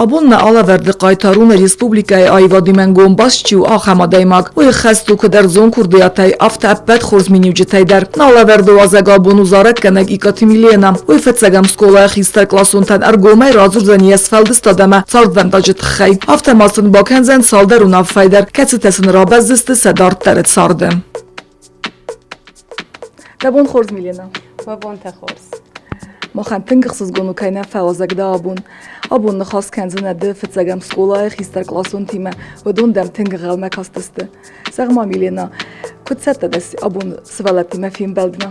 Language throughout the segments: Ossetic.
Абон нӕ алӕвӕрды хъайтар у нӕ республикӕйы аивадимӕ ӕнгом баст чи у, ахӕм адӕймаг. Уый ӕххӕст у куыд ӕрдзон курдиатӕй, афтӕ ӕппӕт хорз миниуджытӕй дӕр. Нӕ алӕвӕрды уазӕг абон у зарӕггӕнӕг Икъаты Милена. Уый фыццӕгӕм скъолайы хистӕркъласонтӕн ӕргомӕй радзурдзӕн йе сфӕлдыстад ӕмӕ цардвӕндаджы тыххӕй. Афтӕ ма сын бакӕндзӕн цалдӕр уынаффӕйы дӕр, кӕцытӕ сын рабӕздзысты сӕ дарддӕры царды. Дӕ бон хорз, Милена. Уӕ бонтӕ хорз. Махӕн тынг ӕхсызгон у, кӕй нӕ фӕуазӕг дӕ абон. Абон ныхас кӕндзынӕ ды фыццӕгӕм скъолайы хистӕркъласонтимӕ. Уыдон дӕм тынг ӕнхъӕлмӕ кастысты. Зӕгъ-ма, Милена, куыд цӕттӕ дӕ абон сывӕллӕттимӕ фембӕлдмӕ?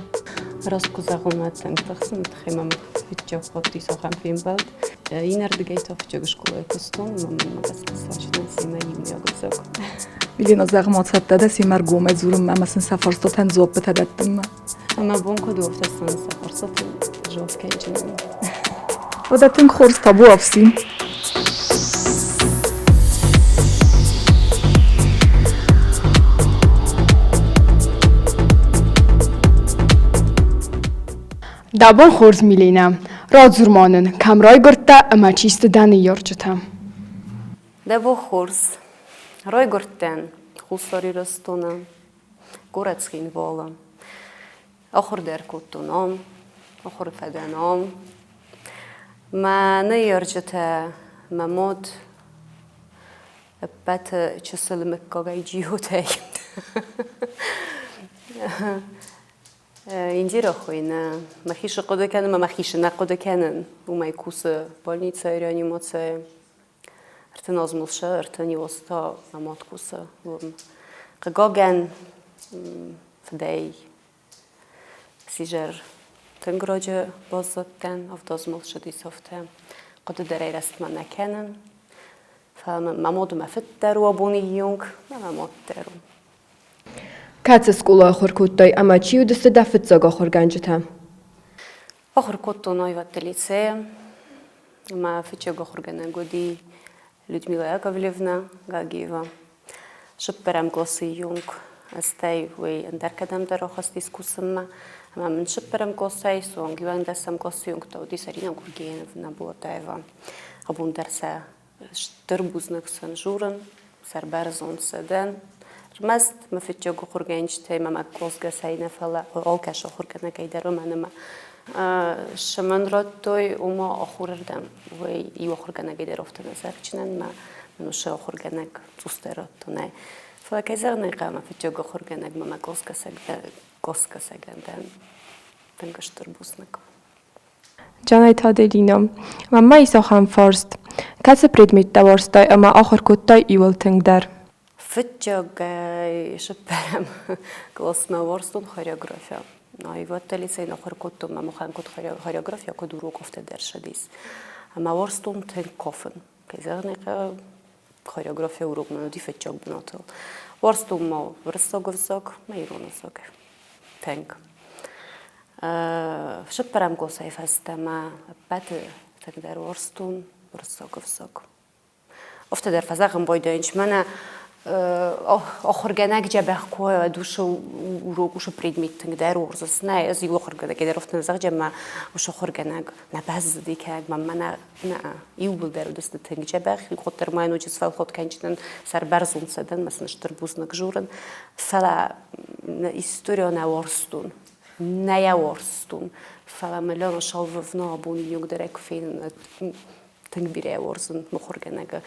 Раст куы зӕгъон, мӕ тынг тыхсын, тыххӕй мӕм фыццаг хатт ахӕм фембӕлд. Иннӕрдыгӕй та фыццаг скъолайы куыстон, ӕмӕ мӕнмӕ гӕсгӕ сӕ семӕ иумиаг ӕвзаг. Елена, зӕгъ-ма, цӕттӕ дӕ семӕ ӕргомӕй дзурынмӕ ӕмӕ сын сӕ фарстатӕн дзуаппытӕ дӕттынмӕ? Ӕмӕ бон куыд у, афтӕ сын сӕ фарстатӕн дзуапп кӕнджынӕн. Уӕдӕ тынг хорз табуафси. Дӕ бон хорз, Милена. Радзур ма нын, кӕм райгуырдтӕ ӕмӕ чи сты дӕ ныййарджытӕ? Дӕ бон хорз. Райгуырдтӕн Хуссар Ирыстоны, горӕт Цхинвалы. Ахуыр дӕр кодтон ам, ахуыры фӕдӕн ам. Мӕ ныййарджытӕ, мӕ мад ӕппӕты чысыл мыггагӕй джиотӕй. Индира хуыйны. Мӕхи цы хъуыды кӕнын ӕмӕ мӕхи цы нӕ хъуыды кӕнын, уымӕй кусы больницӕйы реанимацийы. Ӕртын аз мыл сӕ, ӕртын иу аз та мӕ мад кусы уым. Хъыгагӕн, фыдӕй сизӕр тынг раджы баззадтӕн, авд аз мыл ссыдис афтӕ. Хъуыды дӕр ӕй рӕстмӕ нӕ кӕнын. Фӕлӕ мӕ мад мӕ фыд дӕр у абоны онг, мӕ мад дӕр у. Кӕцы скъолайы ахуыр кодтай ӕмӕ чи уыдысты дӕ фыццаг ахуыргӕнджытӕ? Ахуыр кодтон аивӕдты лицейы. Мӕ фыццаг ахуыргӕнӕг уыди Людмила Яковлевна Гагиева. Сыппӕрӕм къласы онг ӕстӕй уый ӕндӕр кӕдӕмдӕр ахызтис кусынмӕ. Ӕмӕ мын сыппӕрӕм къласӕй суанг иуӕндӕсӕм къласы онг та уыдис Арина Гургеновна Булатаева. Абон дӕр сӕ Стыр бузныг сын журын, сӕрбӕрзонд сӕ дӕн. Ӕрмӕст мӕ фыццаг ахуыргӕнджытӕй мӕ къласгӕсӕй нӕ, фӕлӕ алкӕцы ахуыргӕнӕгӕй дӕр уымӕн ӕмӕ цы мын радтой, уымӕ ахуырырдӕм уый иу ахуыргӕнӕгӕй дӕр афтӕ нӕ зӕгъджынӕн, мӕ мын уыцы ахуыргӕнӕг цъусдӕр радтон. Фӕлӕ кӕй зӕгъын ӕй хъӕуы, мӕ фыццаг ахуыргӕнӕг мӕ къласгӕсӕгӕн дӕн тынг стыр бузныг. Джанайты Аделинӕ, мӕнмӕ ис ахӕм фарст: кӕцы предметтӕ уарзтай ӕмӕ ахуыр кодтай иуыл тынгдӕр? Фыццагӕй сыппӕрӕм къласмӕ уарзтон хореографи. Аивӕдты лицейы ахуыр кодтон ӕмӕ махӕн куыд хореографи, куыд урок, афтӕ дӕр ссыдис. Ӕмӕ уарзтон тынг кафын. Кӕй зӕгъын ӕй хъӕуы, хореография урок мын уыди фыццаг бынатыл. Уарзтон ма уырыссаг ӕвзаг, мӕ ирон ӕвзаг. Тынг. Сыппӕрӕм къласӕй фӕстӕмӕ ӕппӕты тынгдӕр уарзтон уырыссаг ӕвзаг. Афтӕ дӕр фӕзӕгъын байдайынц, мӕнӕ ахуыргӕнӕг дзӕбӕх куы уа, уыцы урок, уыцы предмет тынгдӕр уарзыс. Нӕ, ӕз иу ахуыргӕнӕгӕй дӕр афтӕ нӕ зӕгъджын, мӕ уыцы ахуыргӕнӕг нӕ бӕззыди кӕд мӕм мӕнӕ нӕ иууылдӕр уыдысты тынг дзӕбӕх. Иу ма ноджы сфӕлхат кӕнджынӕн сӕрбӕрзонд сӕ дӕн, мӕ сын стыр бузныг журын. Фӕлӕ история нӕ уарзтон. Нӕ йӕ уарзтон. Фӕлӕ мӕ Лена Шалвовна абон иугдӕрӕй куы фенын, тынг бирӕ уарзын мыхуыргӕнӕгы.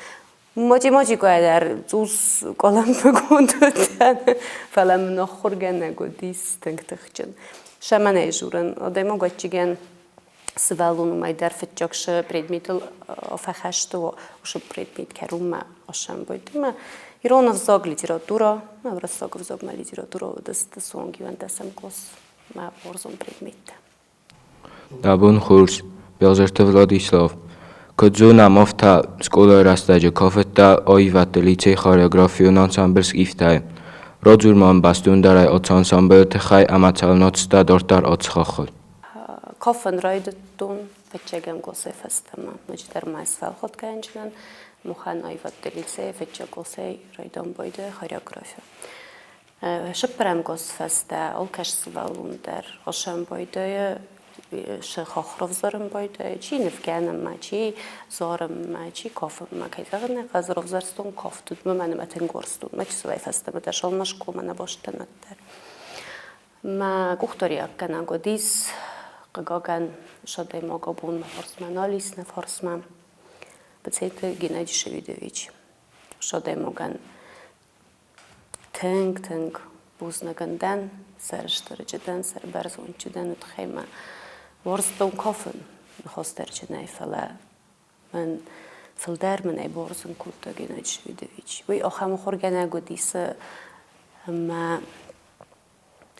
Математикӕйӕ дӕр цъус къуылымпыгонд уыдтӕн, фӕлӕ мын ӕххуыргӕнӕг уыдис тынг тыхджын. Сӕмӕнӕй дзурын, адӕймаг ӕвӕццӕгӕн сывӕллон уымӕй дӕр фыццаг цы предметыл фӕхӕст у, уыцы предмет кӕронмӕ ӕсӕмбӕлд. Ӕмӕ ирон ӕвзаг, литературӕ, уырыссаг ӕвзагмӕ литературӕ уыдысты суанг иуӕндӕсӕм кълас мӕ уарзон предметтӕ. Дӕ бон хорз, Бӕлзырты Владислав. Куыд зонӕм, афтӕ скъолайы рӕстӕджы кафыдта аивӕдты лицей хореографион ансамбль «Скифтӕ». Радзур ма бӕстондӕрӕй ацы ансамблы тыххӕй ӕмӕ цӕуылнӕ дарддӕр ацы хаххыл. Кафын райдыдтон фыццӕгӕм къласӕй фӕстӕмӕ. Ноджыдӕр ма сфӕлхат кӕнджынӕн махӕн аивӕдты лицейы фыццаг къласӕй райдайын байдайы хореографи. Цыппӕрӕм классы фӕстӕ алкӕцы сывӕллон дӕр ӕхсӕн байдайы сӕ равзарын байдайы, чи нывгӕнынмӕ, чи зарынмӕ, чи кафынмӕ. Кӕй зӕгъын ӕй хъӕуы, равзӕрстон кафт уыд мӕнӕн ӕмӕ тынг уарзтон. Мӕ чысылӕй фӕстӕмӕ дӕр салынмӕ скъоламӕ нӕ базыдтӕн уӕддӕр. Мӕ къухдариуӕггӕнӕг уыдис, хъыгагӕн, садӕймаг абон мӕ фарсмӕ нал ис, нӕ фарсмӕ Быцеты Геннадий Шевидович. Садӕймагӕн Тынг-тынг бузныг ын дӕн, сӕрыстырджы дӕн, сӕрбӕрзондджы дӕн уый тыххӕй мӕ уарзтон кафын ныхасдӕрджынӕй, фӕлӕ мӕн фылдӕр мын ӕй бауарзын кодта Геннадий Шведович. Уый ахӕм ахуыргӕнӕг уыдис ӕмӕ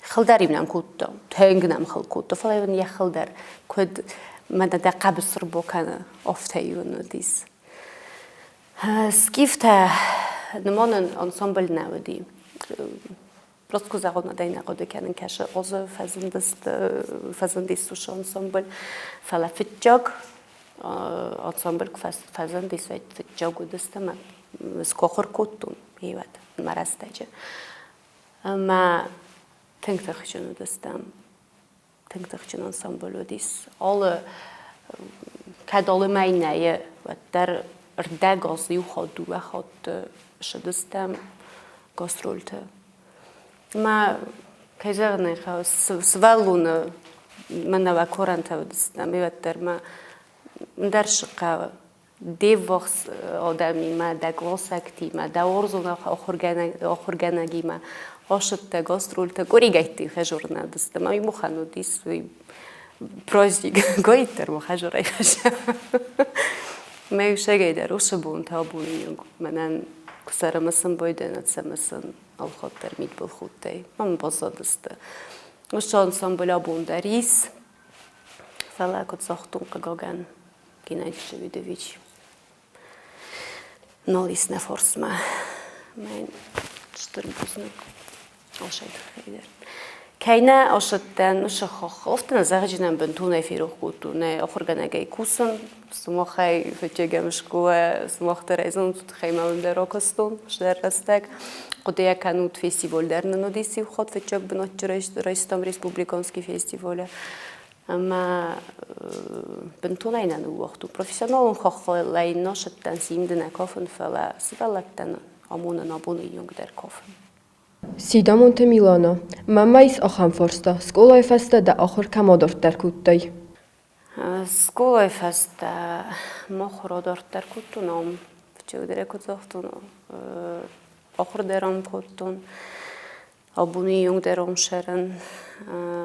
хыл дӕр-иу нӕм кодта, тынг нӕм хыл кодта, фӕлӕ-иу ын йӕ хыл дӕр куыд мӕнӕ дӕ хъӕбыс ӕрбакӕны, афтӕ-иу ын уыдис. Скифтӕ нымонын ансамбль нӕ уыди. Просто куы зӕгъон, адӕй нӕ хъуыды кӕнын кӕсы Озы фӕзындис уыцы ансамбль. Фӕлӕ фыццаг ансамбль куы фӕзындис, уӕд фыццаг уыдысты ӕмӕ скохуыр кодтон уӕд мӕ рӕстӕджы. Ӕмӕ тынг тыхджын уыдыстӕм. Тынг тыхджын ансамбль уыдис. Алы кӕд алы мӕй нӕйы, уӕддӕр ӕрдӕг аз иу хатт, дыууӕ хатты ссыдыстӕм гастрольты. Мӕ, кӕй зӕгъын ӕй хъӕуы, сывӕллоны мӕнӕ уӕ корӕнтӕ уыдыстӕм, уӕддӕр мӕ ӕндӕр цы хъӕуы. Де ввахс адӕмимӕ, дӕ къласӕгтимӕ, дӕ уарзон ахуыргӕнӕгимӕ ацыдтӕ гастрольтӕ, къуыригӕйтты хӕзорнадысты. Мӕ мухӕн уыдис уый праздник, гайддӕр ма хӕзорӕй хӕсса. Мӕ усӕгӕй дӕр уыцы бонтӕ абоны мӕнӕн куы сӕрымысын байдайын, сӕмысын алхатт дӕр мидбылхудтӕй. Мӕм баззадысты. Уыцы ансамбль абон дӕр ис, фӕлӕ куыд загътон, хъыгагӕн, Геннадий Давидович нал ис нӕ фарсмӕ. Мӕн стыр бузныг алшай тыххӕй дӕр. Кӕй нӕ асадтӕн, уыцы хахх, афтӕ нӕ зӕгъджынӕн бынтонӕй ферох кодтон нӕ ахуыргӕнӕгӕй кусын. Сымахӕй фӕччегӕм скъола, сымах дӕр ӕй зонут, тыххӕй ма уым дӕр акуыстон стыр рӕстӕг. Хъуыдыйӕ кӕнут, фестиваль дӕр нын уыдис иу хатт фыццаг бынат райстам республиконский фестивалы. Ӕмӕ бынтонӕй нӕ ныууагътон. Профессионалон хаххылӕй носыдтӕн симды нӕ кафын, фӕлӕ сывӕллӕттӕн амонын абоны онг дӕр кафын. Сидамонты Милана, мӕнмӕ ис ахӕм фарста: скъолайы фӕстӕ дӕ ахуыр кӕм адарддӕр кодтай? Скъолайы фӕстӕ махуыр адарддӕр кодтон ам, фыццагдӕр куыд загътон, ахуыр дӕр ам кодтон. Абони онг дӕр омсӕрӕн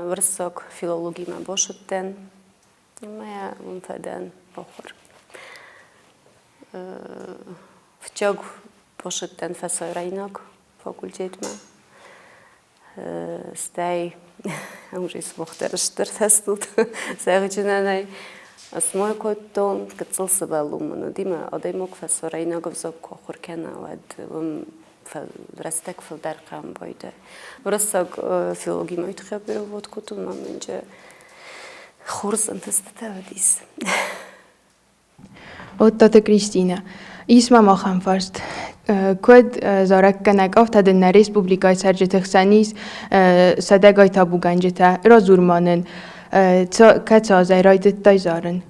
уырыссаг филологимӕ бацыдтӕн ӕмӕ уым фӕдӕн ахуыр. Фыццаг бацыдтӕн фӕсарӕйнаг факультетмӕ. Стӕй уже сымах дӕр стыр тестут зӕгъджынӕнӕй. Смой кодтон, гыццыл сывӕллон мын уыди, мӕ адӕймаг фӕсарӕйнаг ӕвзаг куы ахуыр кӕна, уӕд уым рӕстӕг фылдӕр хъӕм байдӕ. Уырыссаг филологимӕ тыххӕй перевод кодтон, мӕ мӕнджы хорз ӕнтыстытӕ уыдис. Оттаты Кристинӕ. Ис мӕм ахӕм фарст. Куыд зарӕггӕнӕг, афтӕ дын нӕ республикӕйы цӕрджыты хсӕн ис сӕдӕгай табугӕнджытӕ. Радзур ма нын, кӕцы азӕй райдыдтай зарын?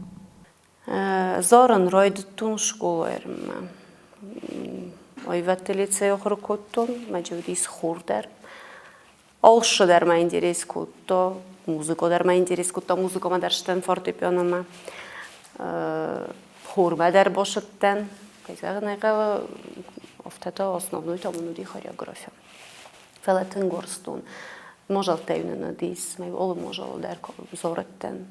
Зарын райдыдтон скъолайы Аивӕдты лицейы ахуыр кодтон, мӕ уыдис хор дӕр. Алцы дӕр мӕ интерес кодта, музыка дӕр мӕ интерес кодта, музыкамӕ дӕр стӕн фортепианомӕ. Хормӕ дӕр бацыдтӕн. Кӕй зӕгъын ӕй хъӕуы, афтӕ та основной та мын уыди хореографи. Фӕлӕ тынг уарзтон. Мазӕлттӕ-иу нын уыдис, мӕ алы мазал дӕр зарыдтӕн.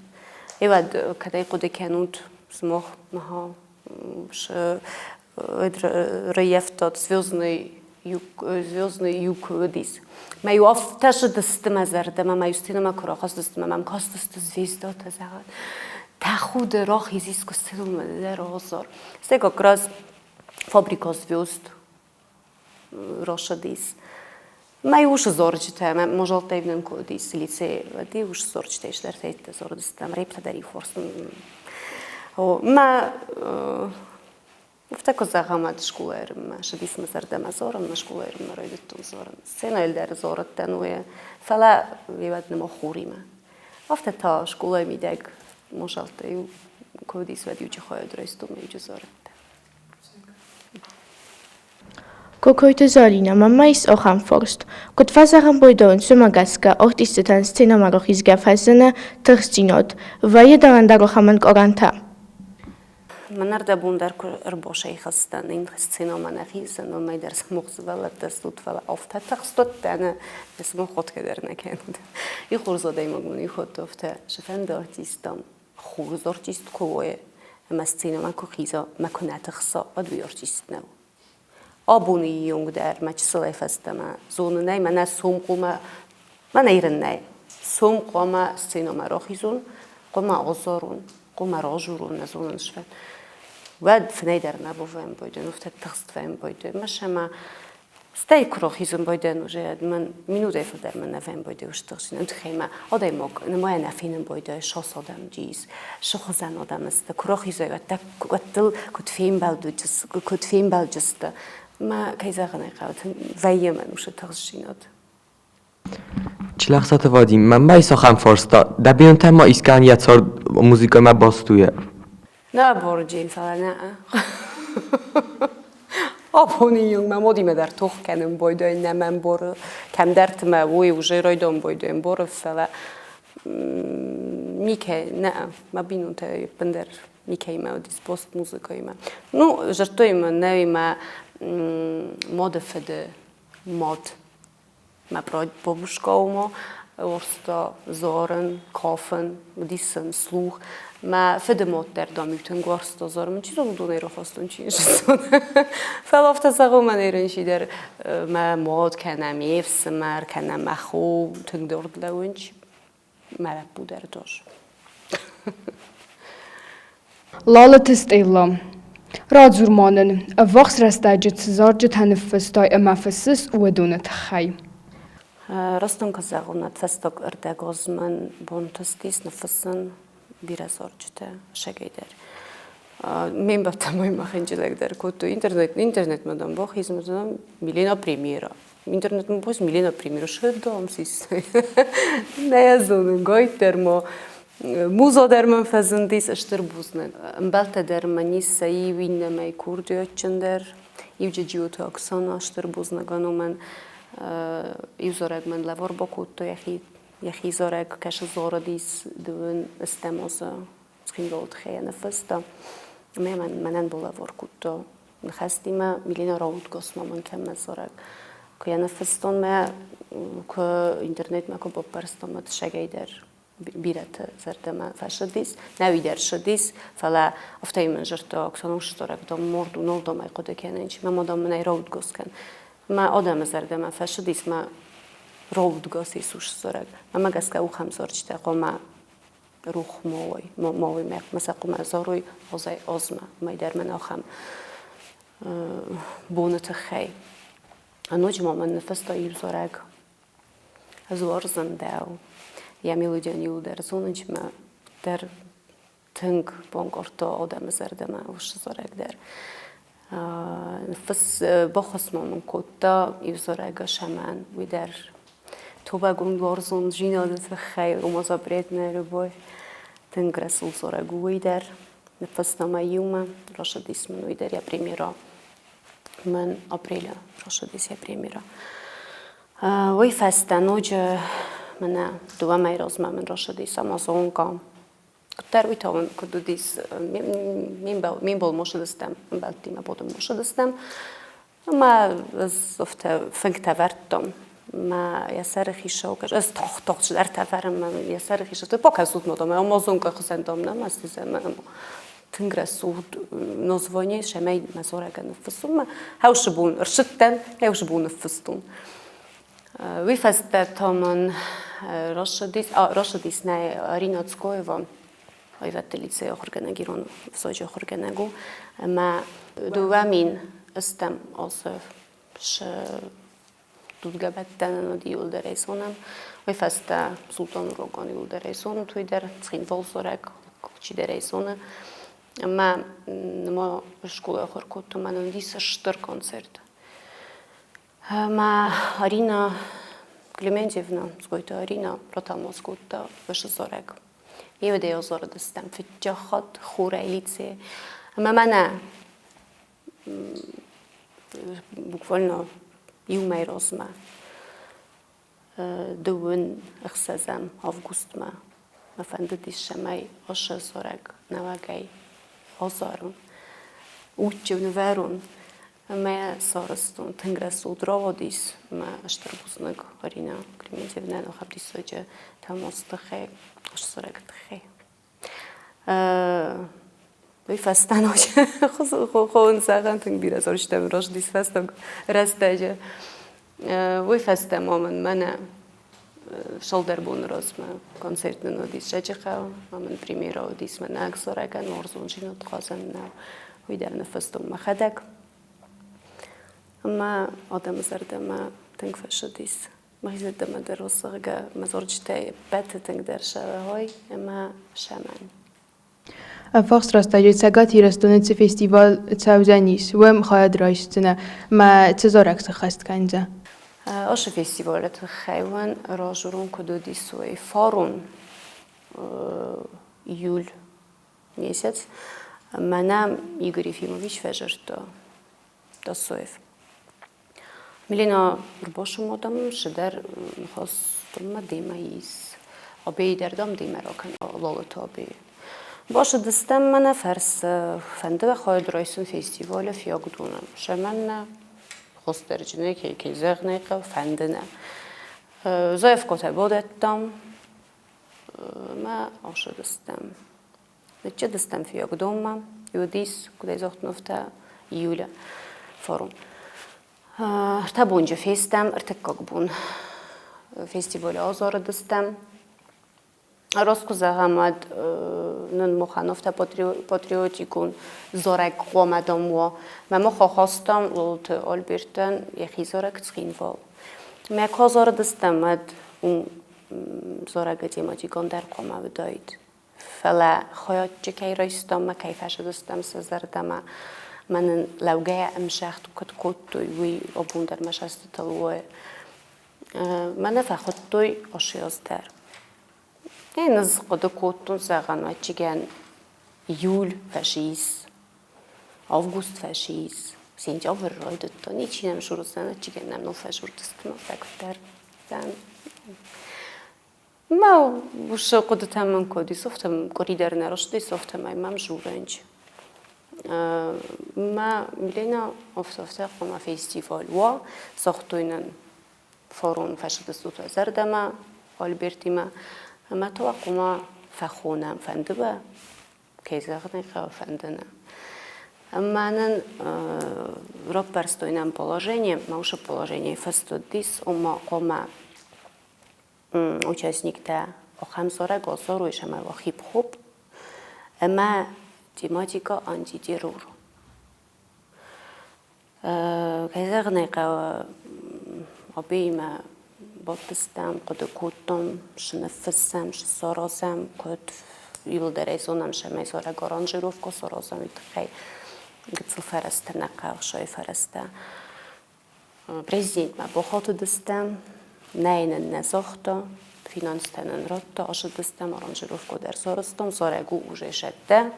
Ивӕд кӕдӕй хъуыды кӕнут, сымах мӕ раййӕфтат звездный юг, звездный юг уыдис. Мӕ-иу афтӕ зыдысты мӕ зӕрдӕмӕ, мӕ-иу сценӕмӕ куы рахызтысты, мӕ мӕм кастысты звездатӕ, зӕгъӕн. Тӕхуды рахизис куы сценӕмӕ дӕ разар. Стӕй как раз фабрика звезд росыдис. Мӕ усы зорджытӕ, мӕ мозолтӕй нын куы уыдис лицейы, уӕд усы зорджытӕй сдӕртӕ зордыстӕм, репта дӕр ихорс. Мӕ афтӕ куы зӕгъӕм, ӕд скъолайы сыдис мӕ зӕрдӕмӕ зорын, мӕ скъолайы райдыдтон зорын. Сценӕйыл дӕр зорыдтӕн уый, фӕлӕ уӕд нӕ хуримӕ. Афтӕ та скъолайы мидӕг мозолтӕ-иу куы уыдис, уӕд иу чихойы райстон, иу зорыдтӕн. Кокойты Зӕлинӕ, мӕнмӕ ис ахӕм фарст: Куыд фӕзӕгъӕм Бойдоны, уымӕ гӕсгӕ артисттӕн сценӕмӕ рахизгӕ фӕзыны тыхстдзинад, вӕййы дӕр ӕндӕр ахӕм ӕнкъарӕнтӕ? Мӕнӕрдӕбон дӕр куы ӕрбасӕйхӕцтӕн ин сценӕмӕ нӕхицӕн, уымӕй дӕр сымах сывӕллӕттӕ стут, фӕлӕ афтӕ тыхст уыдтӕн, сымах ходгӕ дӕр нӕ кӕнут. И хорз адӕймаг мын и ходта афтӕ, сыфӕнды артисттӕм хорз артист куы уой ӕмӕ сценӕмӕ куы хиза мӕ куы нӕ тыхса, уӕд уый артист нӕу. Абоны онг дӕр мӕ чысылӕй фӕстӕмӕ зонын ӕй, мӕнӕ сом хъуамӕ, мӕнӕ ирын нӕй. Сом хъуамӕ сценӕмӕ рахизон, хъуамӕ азарон, хъуамӕ ражурон, нӕ зонын сфӕн. Уӕд фынӕй дӕр нӕ бавӕййын байдайын, афтӕ тыхст вӕййын байдайын. Мӕ сӕмӕ Стӕй куы рахизын байдайын уже мӕн минутӕй фылдӕр мӕн нӕ вӕййын байдайы стыхсын. Тыххӕй мӕ адӕймаг нымайӕн афинын байдайы сас адӕм дис, сыхуызӕн адӕм сты. Куы рахизай, уӕддыл куыд фембӕлд куыд фембӕлджысты. Мӕ кӕй зӕгъын ӕй хъӕуы, вӕййы мӕн уыцы тыхстдзинад. Чилӕхсаты Вадим, мӕнмӕ ис ахӕм фарста: дӕ бинонтӕ ма искӕмӕн йӕ цард музыкӕмӕ баст у? Нӕ борджин, фӕлӕ нӕ. Абоны онг мӕ модимӕ дӕр тох кӕнын байдайын, нӕ мӕм боры. Кӕмдӕрты мӕ уый уже райдон байдайын боры, фӕлӕ никӕй, нӕ, мӕ бинонтӕ ӕппындӕр никӕимӕ уыдис пост музыкӕимӕ. Ну, зӕрдтой мын, нӕ мӕ моды фыды мод. Мӕ бабушкаумӕ уарзта зарын, кафын, уыдис сын слух. Мӕ фыды мад дӕр, дам,-иу тынг уарзта зарын. Чи зоны, уыдонӕй рахастон, чи не зыдтон. Фӕлӕ афтӕ зӕгъын мӕ не рынчи дӕр мӕ мад кӕнӕ ме фсымӕр, кӕнӕ мӕ хо тынг дард лӕууынч. Мӕ лӕппу дӕр тоже. Лалыты Стелла. Радзур ма нын, ӕввахс рӕстӕджы цы зарджытӕ ныффыстай ӕмӕ фыссыс, уыдоны тыххӕй. Растон куы зӕгъон, фӕстаг ӕрдӕг аз мӕн бантыстис ныффыссын бирӕ зарджытӕ сӕгӕй дӕр. Ме мбӕлттӕ мӕ хынджылӕг дӕр кодтой. Интернет, интернетмӕ дам бахизын, Милена премьера. Интернетмӕ бахизын, Милена премьера. Шедам систой. Нӕ зонын, гайд дӕр ма Муза дӕр мӕм фӕзындис стыр бузныг. Ӕмбӕлттӕ дӕр мӕ ницы иу иннӕмӕй курдиатджындӕр. Иу Джиоты Оксана стыр бузныг уымӕн. Иу зарӕг мӕн лӕвар бакодта йӕхи, йӕхи зарӕг кӕсы зарыдис дыууын ӕстӕм азы Цхинвалы тыххӕй ныффыста. Ӕмӕ мӕнӕн балӕвар кодта ныхӕстимӕ Милена Раутгосмӕ мын кӕмӕ зарӕг. Куы йӕ ныффыстон мӕ, куы интернетмӕ куы баппӕрстон мӕ дыссӕгӕй дӕр бирӕты зӕрдӕмӕ фӕсыдис, нӕуи дӕр ссыдис, фӕлӕ афтӕ мын зӕрдта Оксана Устурӕг, дам, морд у, нал дам ӕй хъуыды кӕнын, мӕ мадам мын ӕй раудгос кӕн. Мӕ адӕмы зӕрдӕмӕ фӕсыдис, мӕ раудгос ис зарӕг. Мӕмӕ гӕсгӕ ухӕм зарджытӕ хъуамӕ рух ма уой, ма уой мӕ сӕ хъуамӕ зарой озӕй озмӕ, мӕй дӕр мӕн ахӕм боны тыххӕй. Ноджы ма мын ныффыста иу зарӕг Ӕз уарзын дӕу. Йӕ мелодийӕн иуылдӕр зонынчмӕ дӕр тынг банкъардта адӕмы зӕрдӕмӕ уыцы зарӕг дӕр. Ныффыс баххуыс ма мын кодта иу зарӕг Ашамӕн, уый дӕр тобӕгонд уарзондзинады тыххӕй, ома запретная любовь. Тынг рӕсугъд зарӕг у уый дӕр. Ныффыста мӕ иумӕ, рацыдис мын уый дӕр йӕ премьерӕ. Мӕн апрелы рацыдис йӕ премьерӕ. Уый фӕстӕ ноджы мӕнӕ дыууӕ мӕйы размӕ мын рацыдис Амазонка. Куыддӕр уый та куыд уыдис, ме мбал мосыдыстӕм, ӕмбӕлттимӕ бодом мосыдыстӕм. Ӕмӕ ӕз афтӕ фынгтӕ вӕрдтон. Мӕ йӕ сӕры хицау ӕз тагъд-тагъд цыдӕртӕ вӕрын, мӕ йӕ сӕры хицау показут ма дам, амазонка хуызӕн дам нӕ мастызӕн тынг рӕсугъд название, цӕмӕй мӕ зарӕгӕн ныффыссон. Мӕ хӕусы бон ӕрцыдтӕн, хӕусы бон ныффыстон. Уый фӕстӕ та мын рацыдис нӕ Арина Цкоева, аивӕдты лицейы ахуыргӕнӕг, ирон ӕвзаджы ахуыргӕнӕг у. Ӕмӕ 2008 азы дудгӕбӕттӕнӕн уыд иуылдӕр райсонӕн. Уый фӕстӕ Султан Уроган иуылдӕр райсонут уый дӕр, Цхинвал зарӕг чидӕр райсоны. Ӕмӕ ма скъолайы ахуыр кодтон, мӕнӕн уыдис стыр концерт. Мӕ Арина Клементьевна, Цгойты Арина ратӕлмац кодта уыцы зарӕг. Еудейыл зарыдыстӕм фыццаг хатт хорӕй лицейы. Ӕмӕ мӕнӕ буквально иу мӕй размӕ дыууын ӕхсӕзӕм августмӕ мӕ фӕндыдис, цӕмӕй ацы зарӕг нӕуӕгӕй азарон, удджын нывӕрон. Ӕмӕ сарӕзтон тынг рӕсугъд рауадис мӕ стыр бузныг Арина Клементьевнӕн ахӕм диссаджы тӕлмацы тыххӕй, зарӕгы тыххӕй. Уый фӕстӕ ноджы хъуын зӕгъӕн тынг бирӕ зарджытӕм рӕзыдис фӕстаг рӕстӕджы. Уый фӕстӕ ма мын мӕнӕ цалдӕр боны размӕ концерт нын уыдис Саджыхъӕуы, ма мын премьерӕ уыдис мӕнӕ зарӕгӕн уарзон зинот хъазӕн нӕу. Уый дӕр ныффыстон мӕхӕдӕг. Ӕмӕ адӕмы зӕрдӕмӕ тынг фӕцыдис. Мӕхи зӕрдӕмӕ дӕр у, зӕгъгӕ, мӕ зарджытӕй ӕппӕты тынгдӕр сӕ ӕмӕ сӕмӕн. Ӕввахс рӕстӕджы Цӕгат Ирыстоны цы фестиваль цӕудзӕнис, уым хайад райсдзынӕ мӕ цы зарӕг сӕххӕст кӕндзӕ? Ацы фестивалы тыххӕй уын радзурон, куыд уыдис, уый. Фарон июль месяц мӕнӕ Игорь Ефимович фӕзырдта Тасоев. Милена ӕрбасымадам, цыдӕр ныхас демӕ ис. Абейы дӕр, дам, демӕ ракӕн Лолоты Абейы. Бацыдыстӕм мӕнӕ фӕрсы, фӕнды хайад райсын фестивалы Фиагдоны. Цӕмӕннӕ? Хосдӕрджынӕй кӕй кӕй зӕгъын ӕй хъӕуы, фӕнды нӕ. Заявкӕтӕ бадӕттам ӕмӕ ацыдыстӕм. Ныццыдыстӕм Фиагдонмӕ, уыдис, куыд ӕй загътон, афтӕ июлы форум. Ӕртӕ бонджы фестӕм, ӕртыккаг бон фестивалы азарыдыстӕм. Раст куы зӕгъӕм, уӕд нын махӕн афтӕ патриотикон зарӕг хъуамӕ дам уа. Мӕ мах ахастам Лолоты Альбертӕн йӕхи зарӕг Цхинвал. Мӕ куы азарыдыстӕм, уӕд уым зарӕгы тематикон дӕр хъуамӕ уыдаид. Фӕлӕ хайадджы кӕй райстам ӕмӕ кӕй фӕцыдыстӕм сӕ зӕрдӕмӕ, мӕ нын лӕугӕйӕ ӕмзагъд куыд кодтой, уый абон дӕр мӕ цӕстытыл уайы. Мӕнӕ фӕхуыдтой Ошиоз дӕр. Ӕз хъуыды кодтон, зӕгъӕн, ӕвӕццӕгӕн, июль фӕсис, август фӕсис, сентябрь райдыдта, ничи нӕм сурдзӕн, ӕвӕццӕгӕн нӕм нал фӕсурдзысты, куыддӕр. Мӕ уыцы хъуыдытӕ мӕм куы уыдис, афтӕ къуыри дӕр нӕ рыстис, афтӕмӕй мӕм журӕнч. Мӕ Милена афтӕ хъуамӕ фестиваль уа, загътой нын фарон фӕцыдыстут уӕ зӕрдӕмӕ Альбертимӕ, ӕмӕ та хъуамӕ фӕхонӕм, фӕнды уӕ, кӕй зӕгъын ӕй хъӕуы, фӕнды нӕ. Ӕмӕ нын раппӕрстой нӕм положение, мӕ уыцы положение фыст уыдис, ома хъуамӕ участниктӕ ахӕм зарӕг азарой, цӕмӕй уа хип-хоп ӕмӕ тематикӕ антитеррор. Кӕй зӕгъын ӕй хъӕуы, Абеимӕ бадтыстӕм, хъуыды кодтам, цы ныффыссӕм, цы саразӕм, куыд иуылдӕр ӕй зонӕм, цӕмӕй зарӕг аранжировкӕ саразӕм, уый тыххӕй гыццыл фӕрӕзтӕ нӕ хъӕуы, сой фӕрӕзтӕ. Президентмӕ бахатыдыстӕм, нӕй нын нӕ загъта, финанстӕ нын радта, ацыдыстӕм, аранжировкӕ дӕр сарӕзтам, зарӕг у уже сӕттӕ.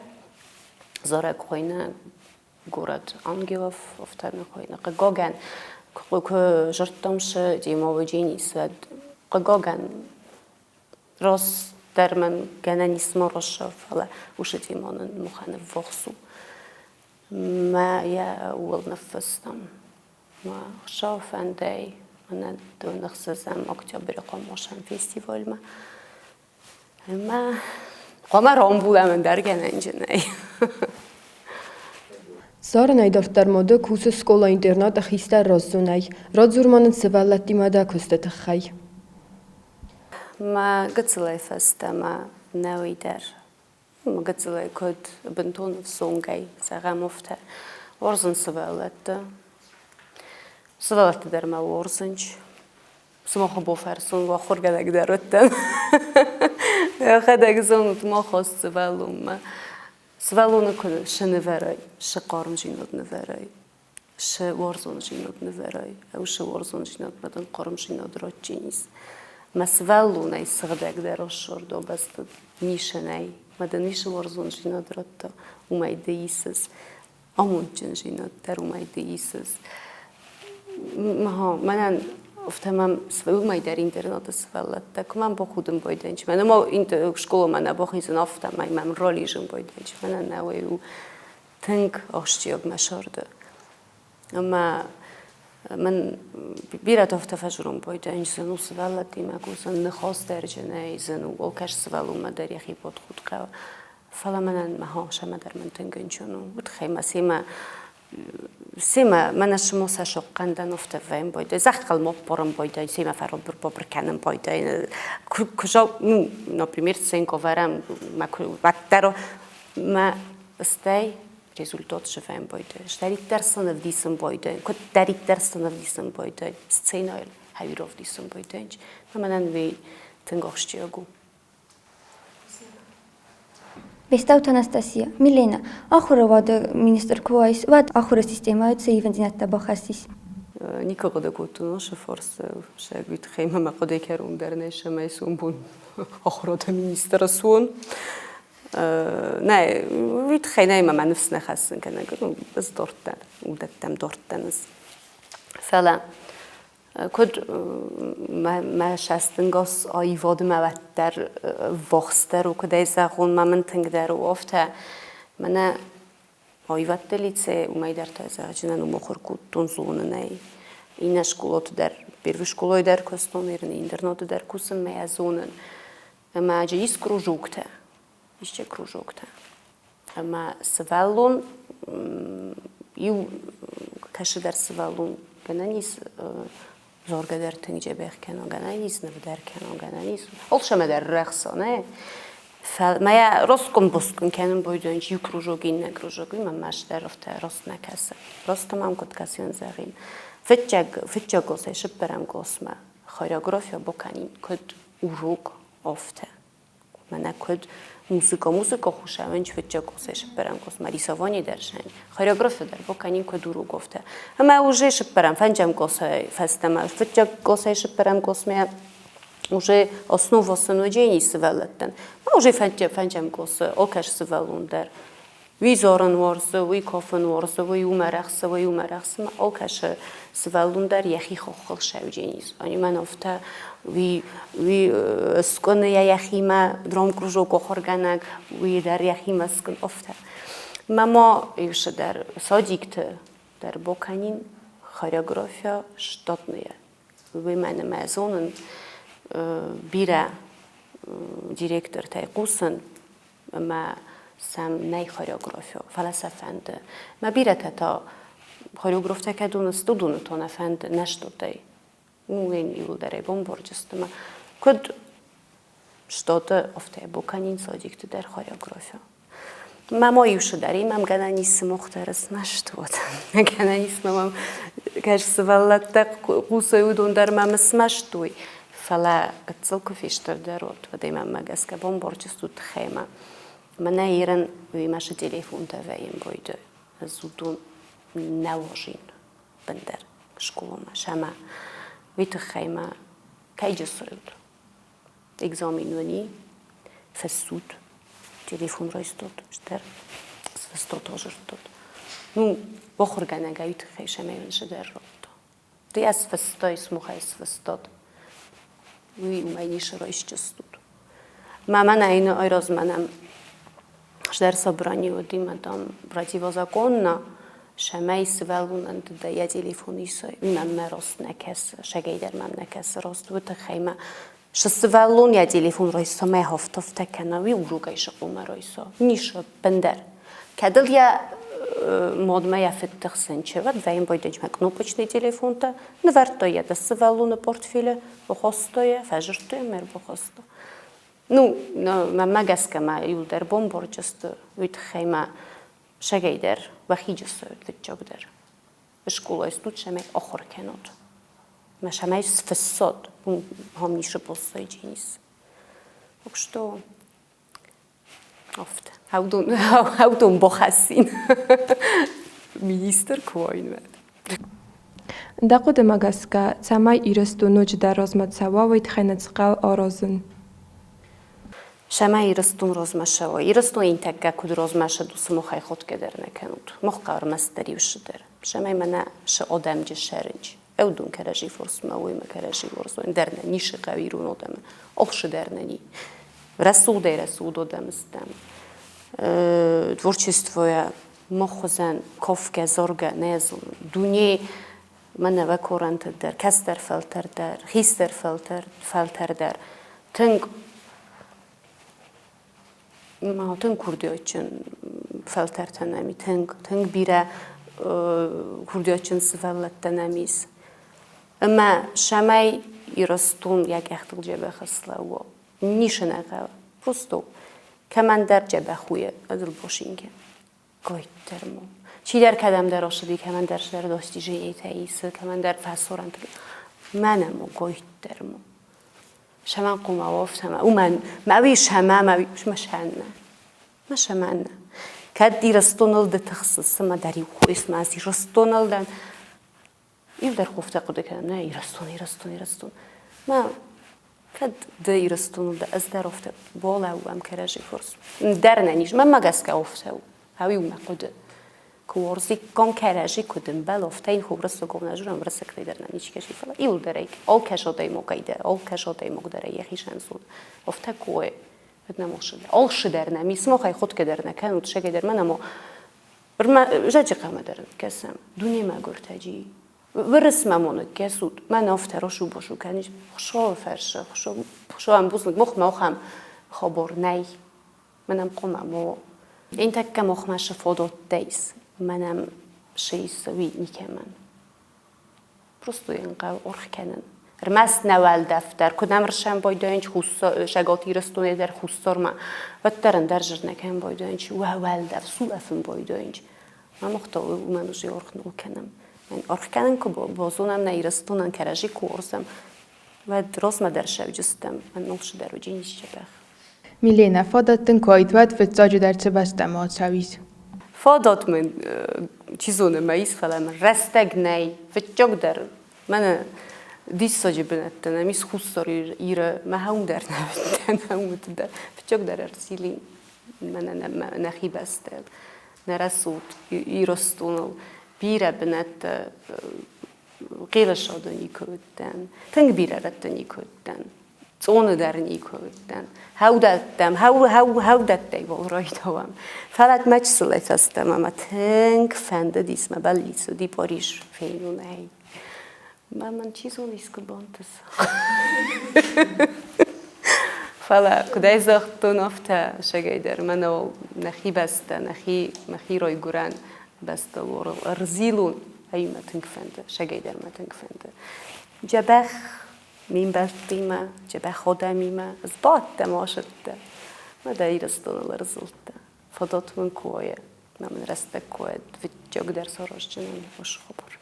Зарӕг хуыйны город Ангелов, афтӕ хуыйны. Хъыгагӕн, куы зардтам сӕ Димовы Дженис, уӕд хъыгагӕн рас Дӕр мӕн гӕнӕн ис ма росса, фӕлӕ уыцы темӕ махӕн ӕввахс у. Мӕ йӕ ууыл ныффыстам. Мӕ Хуыцауы фӕндӕй мӕнӕ 26 октябры хъуамӕ фестивальмӕ. Ӕмӕ хъуамӕ рамбулӕм ӕндӕр гӕнӕнджы нӕй. Зарынӕй дарддӕр ма ды кусыс скъола-интернаты хистӕр раздзонӕй. Радзур ма нын сывӕллӕттимӕ дӕ куысты тыххӕй. Мӕ гыццылӕй фӕстӕмӕ нӕуый дӕр. Мӕ гыццылӕй куыд бынтон ӕфсонгӕй, зӕгъӕм, афтӕ уарзын сывӕллӕтты. Сывӕллӕтты дӕр мӕ уарзынц. Сымах бофӕрсун ахуыргӕнӕг дӕр уыдтӕн. Йӕхӕдӕг зонут мах сывӕллонмӕ. Сывӕллоны куы сынывӕрай, сы хъармдзинад нывӕрай, сы уарзондзинад нывӕрай, ӕу сы уарзондзинадмӕ дын хъармдзинад ратджынис. Мӕ сывӕллонӕй сыгъдӕгдӕр ӕссардо бӕсты нисӕнӕй, мӕ дын исы уарзондзинад радта, уымӕй ды исыс амондджындзинад дӕр уымӕй ды исыс. Мӕнӕн афтӕ мӕм уымӕй дӕр интернаты сывӕллӕттӕ, куы мӕм бахудын байдайынц, мӕнӕ ма скъоламӕ нӕ бахизын, афтӕмӕй мӕм рализын байдайынц, мӕнӕн нӕ уый у тынг ахсджиаг мӕ сӕрды. Ӕмӕ мын бирӕтӕ афтӕ фӕзурын байдайынц, зын у сывӕллӕттимӕ кусын, ныхас дӕр зынӕй зын у, алкӕс сывӕллонмӕ дӕр йӕхи подход хъӕуы. Фӕлӕ мӕнӕн мӕ хосӕмӕ дӕр мын тынг ӕнцон у. Уый мӕ семӕ семӕ мӕнӕ сымо сӕ сохъхъӕндӕн офтӕ вӕйын байдайы, зӕххыл ма ппарын байдайын, семӕ фӕробыр-бобыр кӕнын байдайын. Куы ну, например, сценка вӕрӕм, мӕ куы уӕддӕр мӕ стӕй результат сывӕйын байдайын. Стӕриддӕр сын ӕвдисын байдайын, куыддӕриддӕр сын ӕвдисын байдайын, сценӕйыл хӕвир ӕвдисын байдайын. Мӕнӕн уый тынг ахсджиаг у. Бестауты Анастасия, Милена, ахуыры министр куы уаис, уӕд ахуыры системӕйы цы ивындзинӕдтӕ бахӕссис? Никуы хъуыды кодтон уыцы фарст, сӕ уый тыххӕй мӕ мӕ хъуыдыйы кӕрон дӕр нӕ цӕмӕй сомбон ахуырады министр суон. Нӕ, уый тыххӕй нӕ мӕ мӕ ныфс нӕ хӕссын кӕнӕг, ӕз дарддӕр, уыдӕттӕм дарддӕн ӕз. Фӕлӕ куыд мӕ цӕстӕнгас аивадмӕ уӕддӕр ввахсдӕр у, куыд ӕй зӕгъон, мӕ мын тынгдӕр у, афтӕ мӕнӕ аивӕдты лицей, уымӕй дӕр та зӕгъджынӕн уым ахуыр кодтон зонынӕй. Иннӕ скъолаты дӕр, первый скъолайы дӕр куыстон, интернаты дӕр кусын мӕ йӕ зонын. Ӕмӕ ис кружоктӕ, исчи кружоктӕ. Ӕмӕ сывӕллон иу кӕсыдӕр сывӕллон гӕнӕн ис зоргӕ дӕр тынг дзӕбӕх кӕна, гӕнӕн ис ныв дӕр кӕна, гӕнӕн ис алцӕмӕ дӕр рӕхса, нӕ? Мӕ роскъуын-боскъуын кӕнын байдайын иу кружок, иннӕ кружок, уый мӕм дӕр афтӕ раст нӕ кӕсы. Раст мӕм куыд кӕсы, зӕгъин. Фыццаг, фыццаг классӕй цыппӕрӕм классмӕ хореография бакӕнин, куыд урок, афтӕ. Мӕнӕ куыд музыка, музыка хъусӕм, фыццаг классӕй цыппӕрӕм классмӕ рисование дӕр сӕн, хореография дӕр бакӕнин куыд урок, афтӕ. Ӕмӕ уже цыппӕрӕм, фӕнджӕм классӕй фӕстӕмӕ, фыццаг классӕй цыппӕрӕм классмӕ уже основа сын сывӕллӕттӕн. Уже фӕнджӕм классы алкӕс сывӕллон дӕр уый зарын уарзы, уый кафын уарзы, уый уымӕ рӕхсы, уый уымӕ рӕхсы. Ӕмӕ алкӕсы сывӕллон дӕр йӕхи хохыл сӕвдженис. Мӕн афтӕ уый уый скъуыны йӕ йӕхимӕ дромкружок ахуыргӕнӕг, уый дӕр йӕхимӕ скъуын афтӕ. Мӕ ма иусы дӕр садикты дӕр бакӕнин хореография штатная. Уый мӕнӕ мӕ зонын бирӕ директортӕй хъусын ӕмӕ сӕм нӕй хореографи, фӕлӕ сӕ фӕнды. Мӕ бирӕтӕ та хореографтӕ кӕд уынынц, уыдоны та нӕ фӕнды, нӕ стутӕй. Уый иуылдӕр ӕй бомборджысты ӕмӕ куыд штаты афтӕ бакӕнин садикты дӕр хореографи. Мӕ ма иу сыдӕр, мӕм гӕнӕн ис сымах дӕр смӕсты уат. Гӕнӕн ис мӕм кӕс сывӕллӕттӕ хъусой, уыдон дӕр мӕм смӕстой. Фӕлӕ гыццыл куы фестырдӕр уат, уӕд ӕй мӕнмӕ гӕсгӕ бамбарджыстут тыххӕй ӕмӕ мӕнӕ ерын уыимӕ шы телефонтӕ вӕййын бойды. Ӕз уыдон нӕ уарзин бындӕр скъоламӕ сӕмӕ уый тыххӕй мӕ кӕйджы цӕут. Экзамен уыни, фӕссут, телефон райстот, стӕр сфыстот, азырдтот. Ну, ахуыргӕнӕгӕй уый тыххӕй сӕмӕй уын сыдӕр радта. Ты сфыстай, смухӕй сфыстат. Уый уымӕй ницы райсджыстут. Мӕ мӕнӕ ин айразмӕ нӕм Сдӕр собрани уыди мӕ, дам, противозаконно, сӕмӕй сывӕллонӕн дӕ йӕ телефон исой. Мӕнмӕ рост нӕ кӕсы, сӕгӕй дӕр мӕм нӕ кӕсы рост, уый тыххӕй мӕ шы сывӕллон йӕ телефон райса, мӕ хафт-хафтӕ кӕна, уый урокӕй сыкъумӕ райса. Нишы ӕппындӕр. Кӕд ыл йӕ модмӕ йӕ фыд тыхсын чи, уӕд вӕййын байдӕнчмӕ кнопочный телефонтӕ, нывӕрдтой йӕ дӕ сывӕллоны портфелы, бахастой йӕ, фӕзырдтой ӕмӕ ӕрбахаста. Ну, мӕнмӕ гӕсгӕ ма иуылдӕр бомборджы сты, уый тыххӕй ма сӕгӕй дӕр уӕхиджы цӕут фыццаг дӕр. Скъолайы стут, цӕмӕй ахуыр кӕнут. Мӕ цӕмӕй сфыссот, уым ницы боссайджинис. Так что афтӕ. Аудон бахӕссин. Министр куы уаин, уӕд. Дӕ хъуыдымӕ гӕсгӕ, цӕмӕй Ирыстон ноджыдӕр размӕ цӕуа, уый тыххӕй нӕ цы хъӕуы аразын? Цӕмӕй Ирыстон размӕ цӕуа. Ирыстон интӕккӕ куыд размӕ цыд, уыцы махӕй ходгӕ дӕр нӕ кӕнут. Мах хъӕуы ӕрмӕстдӕр иу цыдӕр. Цӕмӕй мӕнӕ цы адӕмджы сӕрынч. Ӕвдун кӕрӕдзи форсмӕ, уой ма кӕрӕдзи уарзой. Ӕндӕр нӕ ницы хъӕуы ирон адӕмы. Охсы дӕр нӕ ни. Рӕсугъдӕй рӕсугъд адӕм стӕм. Творчествойӕ мах хуызӕн кофгӕ, заргӕ нӕ зонун. Дуне мӕнӕ уӕ корӕнтӕ дӕр, кӕстӕр фӕлтӕр дӕр, хистӕр фӕлтӕр, фӕлтӕр дӕр тынг тынг курдиатджын фӕлтӕртӕ нӕм и, тынг, тынг бирӕ курдиатджын сывӕллӕттӕ нӕм ис. Ӕмӕ цӕмӕй Ирыстон йӕ къӕхтыл дзӕбӕх слӕууа, ницы нӕ хъӕуы. Просто кӕмӕндӕр дзӕбӕх у йӕ ӕдылбосинкӕ. Гойддӕр мо. Чидӕр кӕдӕмдӕр ӕссыди, кӕмӕндӕр цыдӕр достижениетӕ исы, кӕмӕндӕр фӕсорӕнты. Мӕнӕ мо гойддӕр мо. Сӕмӕн хъума уофтӕмӕ. Уымӕн мӕ уи сӕмӕ мӕ уи мӕ сӕннӕ. Мӕ сӕмӕннӕ. Кӕд Ирыстоныл ды тыхсыс, цымӕ дӕр-иу хойыс мӕ ӕз Ирыстоныл дӕн. Иу дӕр хуфтӕ хъуыды кӕнӕм, нӕ Ирыстон, Ирыстон, Ирыстон. Мӕ кӕд ды Ирыстоныл дӕ, ӕз дӕр офтӕ болӕууӕм кӕрӕдзи форс. Дӕр нӕ низ, мӕнмӕ гӕсгӕ офтӕ у. Ау мӕ хъуыды. Куы уарзиккам кӕрӕдзи, куыд ӕмбӕл, офтӕ йын хурысыгон нӕ зонӕм, рысыгтӕй дӕр нӕ ничи кӕсы, фӕлӕ иуылдӕр ӕй алкӕс адӕймагӕй дӕр, алкӕс адӕймаг дӕр ӕй йӕхи сӕнцон. Офтӕ куы уой, уӕд нӕм ошыдӕр. Алшыдӕр нӕм ис, махӕй худгӕ дӕр нӕ кӕнут, сӕгӕй дӕр мӕ нӕм Зӕджы хъӕмӕ дӕр кӕсӕм, дуне мӕгуыртӕджи. Вырысмӕ моныг кӕсут, мӕн афтӕ росу-босу кӕнис. Хуыцауы фӕрсы, Хуыцауӕн бузныг, мохмӕ ахӕм хабар нӕй. Мӕнӕн хъуамӕ мо. Ин тӕккӕ мохмӕ шы фодоттӕ ис, мӕнӕн шы ис, уый никӕмӕн. Просто йын хъӕуы аргъ кӕнын. Ӕрмӕст нӕ уӕлдӕф дӕр, куыд нӕм рысӕн байдайынч Цӕгат Ирыстонӕй дӕр Хуссармӕ, уӕддӕр ӕндӕр зӕрдӕ кӕнын байдайынч, уӕ уӕлдӕф сулӕфын байдайынч. Мах та уымӕн уже аргъ нал кӕнӕм. Аргъ кӕнын куы базонӕм нӕ Ирыстонӕн кӕрӕдзи куы уарзӕм, уӕд размӕ дӕр сӕвджыстӕм, нал дӕр уыди ницы. Милена, фадат дын куы уайд, уӕд фыццаджыдӕр цы бӕстӕмӕ ацӕуис? Фадат мын, чи зоны, мӕ ис, фӕлӕ мын рӕстӕг нӕй. Фыццагдӕр мӕнӕ диссаджы бынӕттӕ нӕм ис Хуссар Иры, мӕ хӕум дӕр нӕ уыдтӕн, хӕумыты дӕр. Фыццагдӕр ӕрзилин мӕнӕ нӕхи бӕстӕйыл, нӕ рӕсугъд Ирыстоныл бирӕ бынӕттӕ хъелысады никуы уыдтӕн, тынг бирӕ рӕтты никуы уыдтӕн. Цъоны дӕр никуы уыдтӕн. Хӕудӕттӕм, хӕудӕттӕй уал райдауӕм. Фӕлӕ мӕ чысылӕй фӕстӕмӕ мӕ тынг фӕндыдис, мӕ бӕллиц уыди Париж фенынӕй. Мӕ мын чи зоны искуы бантыса. Фӕлӕ куыдӕй загътон, афтӕ сӕгӕй дӕр мӕнӕ нӕхи бӕстӕ, нӕхи, мӕхи райгуырӕн бӕстӕ ӕрзилон, ӕй мӕ тынг фӕнды, сӕгӕй дӕр мӕ тынг фӕнды. Дзӕбӕх ме мбӕлттимӕ, дзӕбӕх адӕмимӕ сбадтӕ, ма сыдтӕ. Мӕ дӕ Ирыстоныл ӕрзылдтӕ. Фадат мын куы уайа, мӕ мын рӕстӕг куы уайа, фыццагдӕр сараздзынӕн уыцы хабар.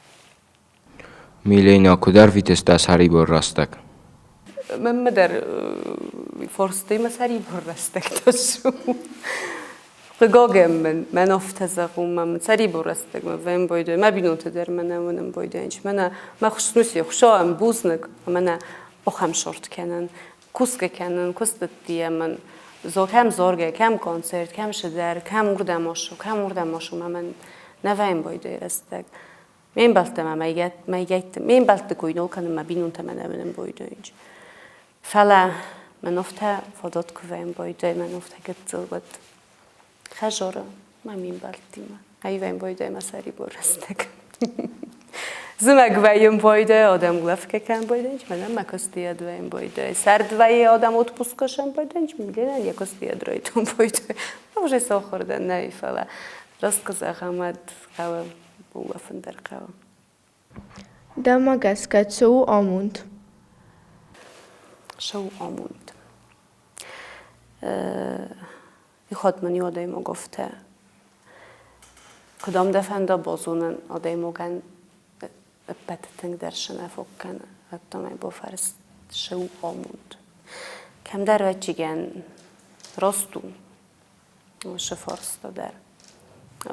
Милена, куыд ӕрвитыс дӕ сӕрибар рӕстӕг? Мӕнмӕ дӕр форстӕй мӕ сӕрибар рӕстӕг тас у. Хъыгагӕн мын, мӕн афтӕ зӕгъун, мӕ мын сӕрибар рӕстӕгмӕ вӕййын байдайы, мӕ бинонтӕ дӕр мӕнӕ уынын байдайынц. Мӕнӕ мӕ хуснуси Хуыцауӕн бузныг, мӕнӕ ахӕм сорт кӕнын, кусгӕ кӕнын, куыстытты мын кӕм зоргӕ, кӕм концерт, кӕм цыдӕр, кӕм уырдӕм ашу, кӕм уырдӕм ашу, мӕ мын нӕ вӕййын байдайы рӕстӕг. Ме мбӕлттӕ мӕ мӕйгӕйтты, ме мбӕлтты кой нал кӕнын, мӕ бинонтӕ мӕ нӕ уынын байдайынц. Фӕлӕ Мӕн афтӕ фадат куы вӕййын байдайы, мӕн афтӕ гыццыл уӕд хӕзары мӕ ме мбӕлттимӕ. Аивӕн байдайы мӕ сӕрибар рӕстӕг. Зымӕг вӕййын байдайы, адӕм улӕфгӕ кӕнын байдайынц, мӕнӕн мӕ куыстыйад вӕййын байдайы. Сӕрд вӕййы, адӕм отпуск кӕсын байдайынц, мӕнӕн йӕ куыстыйад райдон байдайы. Уже сахуыр дӕн, нӕй, фӕлӕ раст куы зӕгъӕм, уӕд хъӕуы улӕфын дӕр хъӕуы. Дӕумӕ гӕсгӕ цы у амонд? Цы у амонд? Ихатт мын иу адӕймаг афтӕ, куыд ам дӕ фӕнда базонын, адӕймагӕн ӕппӕты тынгдӕр сынӕфок кӕны, ӕддӕмӕ бафӕрс, цы у амонд. Кӕмдӕр ӕвӕццӕгӕн раст у уыцы фарста дӕр.